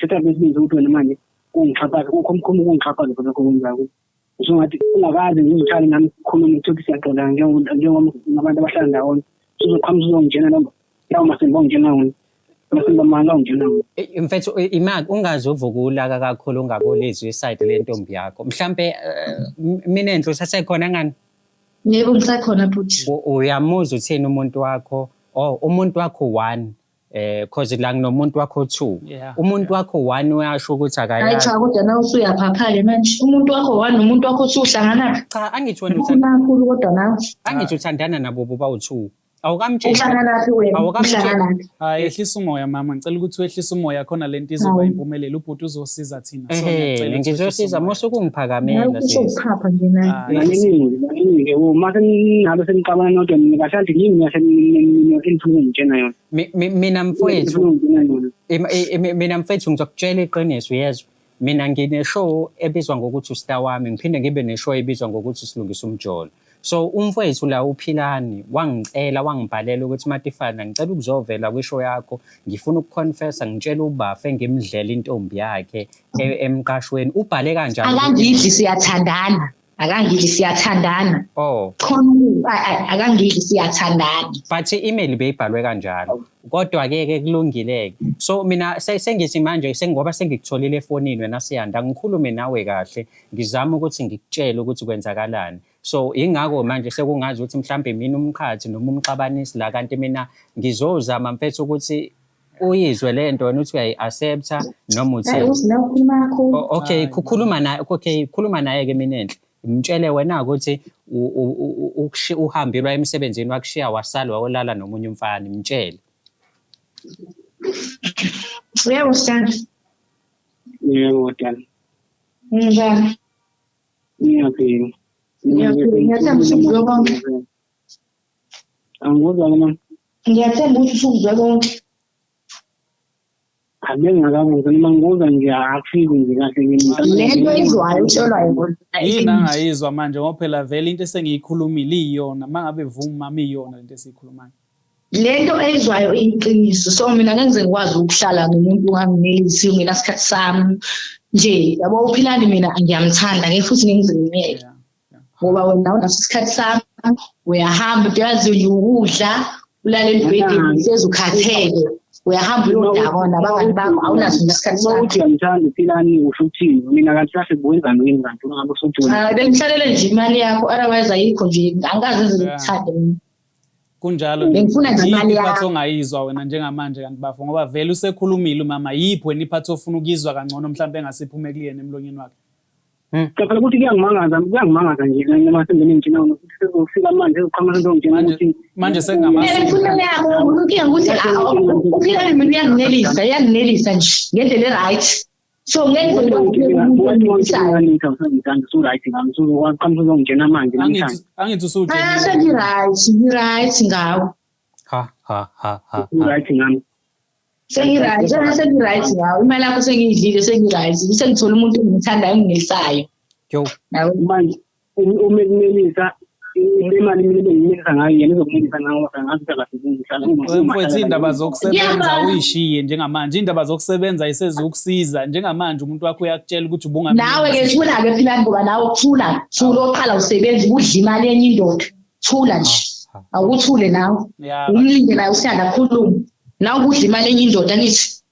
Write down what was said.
Uthatha besibili ukuthi wena manje ungixhaphaza, kukhomkhoma ukungixhaphaza khona lokho okwenzayo. Usungathi ungakaze nje uhlale nami sikhulume kuthiwa siyaqondana njengoba abantu abahlala ndawonye. Uzoqhamuka uzongitshena noma lawo masimba ongitshena wona. Masimba manga ongitshena wona. Mfethu, ima ungaze uvuke ulaka kakhulu ungakulizwi isayidi lentombi yakho. Mhlampe mina enhle usasekhona ngani? Yebo, ngisakhona bhuti. Uyamuzwa uthini umuntu wakho? Oh, umuntu wakho one, cause la nginomuntu wakho two. Umuntu wakho one uyasho ukuthi Hayi akayazi. cha, kodwa nawe usuyaphapha-ke manje. Umuntu wakho one nomuntu wakho two uhlanganaphi? Cha, angithi wena Ukhuluma kakhulu kodwa nawe. Angithi uthandana nabo bobawu-two. Awukamtsheli. Uhlanganaphi wena? Awukamtsheli. Uhlanganaphi? Hayi, ehlisa umoya mama, ngicela ukuthi wehlise umoya khona lento izoba Hawu. impumelelo. Ubhuti uzosiza thina. So Ehhe, ngiyacela ukuthi wehlise ngizosiza umoya. musu Nawe ukungiphakamela kusho sisi. ukuphapha nje nawe. Hayi, ehlisa Baningi, baningi. Uma seningabe senixabana nodwa nina kahle kanti yini mina enifuna ukungitshena yona? Mina mfowethu, Enifuna ukungitshena yona. Mina mfethu ngizokutshela iqiniso, uyezwa. Mina ngine-show ebizwa ngokuthi uStar Wami, ngiphinde ngibe ne-show ebizwa ngokuthi Silungisa Umjolo. So umfowethu la uPhilani wangicela, wangibhalela ukuthi Matifana ngicela ukuzovela kwishow yakho, ngifuna ukuconfessa, ngitshela uBafe ngimdlela intombi yakhe emqashweni. Ubhale kanjani? Akangidli, siyathandana. Akangidli, siyathandana. Oh. Khona akangidli, siyathandana. But i-email beyibhalwe kanjalo. Kodwa-ke ke kulungile-ke. So mina sengithi manje sengoba sengikutholile efonini wena Siyanda, ngikhulume nawe kahle, ngizama ukuthi ngikutshele ukuthi kwenzakalani. So ingakho manje sekungazi ukuthi mhlambe mina umqhathi noma umxabanisi la, kanti mina ngizozama mfethu ukuthi uyizwe le nto wena uthi uyayi-accepta noma Hayi, uthini. uthi nawe ukhuluma kakhulu. Okay, Hayi, khuluma naye, okay, khuluma naye-ke mina enhle. Mtshele wena ukuthi uhambile waya emsebenzini wakushiya wasala wayolala nomunye umfana, mtshele. Yebo, Sithando. Yebo, dala. Njani? Ngiyaphila. Ngiyaphila. Ngiyathemba usukuzwe konke. Angikuzwa ke mama. Ngiyathemba ukuthi usukuzwe konke. Abengakabuza noma ngikuza nje akufiki nje kahle kimi. Le nto izwayo utshelwa yona. Yini angayizwa manje ngoba phela vele into esengiyikhulumile iyona, uma ngabe vuma mama iyona lento esiyikhulumayo. Le nto eyizwayo iyiqiniso. So mina ngeke ngize ngikwazi ukuhlala nomuntu onganginelisi ungenasikhathi sami nje. Yabo, uPhilani mina ngiyamthanda, ngeke futhi ngeke ngize ngimyeke. Ngoba wena awunaso isikhathi sami, uyahamba uyazi nje ukudla, ulale embhedeni uhlezi ukhathele, uyahamba uyodakwa nabangani bakho, awunaso nje isikhathi Uma sami. uthi uyamthanda uPhilani usho ukuthini? Mina kanti kahle kuwenzani yini kanti uma ngabe usuthi wena? Cha, bengihlalele nje imali yakho, otherwise ayikho nje, angikaze ngize ngikuthande mina. Kunjalo nje. Bengifuna nje Yiphi imali iphathi yakho. ongayizwa wena njengamanje kanti bafo, ngoba vele usekhulumile umama, yiphi wena iphathi ofuna ukuyizwa kangcono mhlawumbe engasiphume kuyena emlonyeni wakhe? Cha phela ukuthi kuyangimangaza, kuyangimangaza nje noma sengene ngitshena wona ukuthi sezofika manje sezoqhamuka into ngitshena Manje ukuthi manje Mina sekungamasiko. ngifuna yabo, inkinga ukuthi uPhilani mina uyanginelisa, uyanginelisa nje ngendlela e-right. So ngeke ngize ngikwazi umuntu onginelisayo. Usu-right ngami, usuwaqhamuka uzongitshena manje namhlanje. Angithi Ah, usutshenile. sengi-right, ngi-right ngawe. Ha ha ha ha. ha. Usu-right ngami. Sengi-right, sengi-right ngawe. Imali yakho sengiyidlile, sengi-right. Sengithola umuntu engimthandayo enginelisayo. Yo. Nawe. Manje uma ekunelisa imali mina benginelisa ngayo, yena uzokunelisa ngayo ngoba ngazi ukuthi akasebenzi, uhlala Wena mfowethu, iy'ndaba zokusebenza Ngiyabona. uyishiye njengamanje, iy'ndaba zokusebenza ayisezukusiza njengamanje. Umuntu wakho uyakutshela ukuthi Nawe ke thula-ke Philani, ngoba nawe thula, thula oqala usebenza ubudla imali yenye indoda. Thula nje. Awukuthule nawe. Ya, Umlinde naye usiyanda khuluma. Nawe ubudla imali yenye indoda angithi.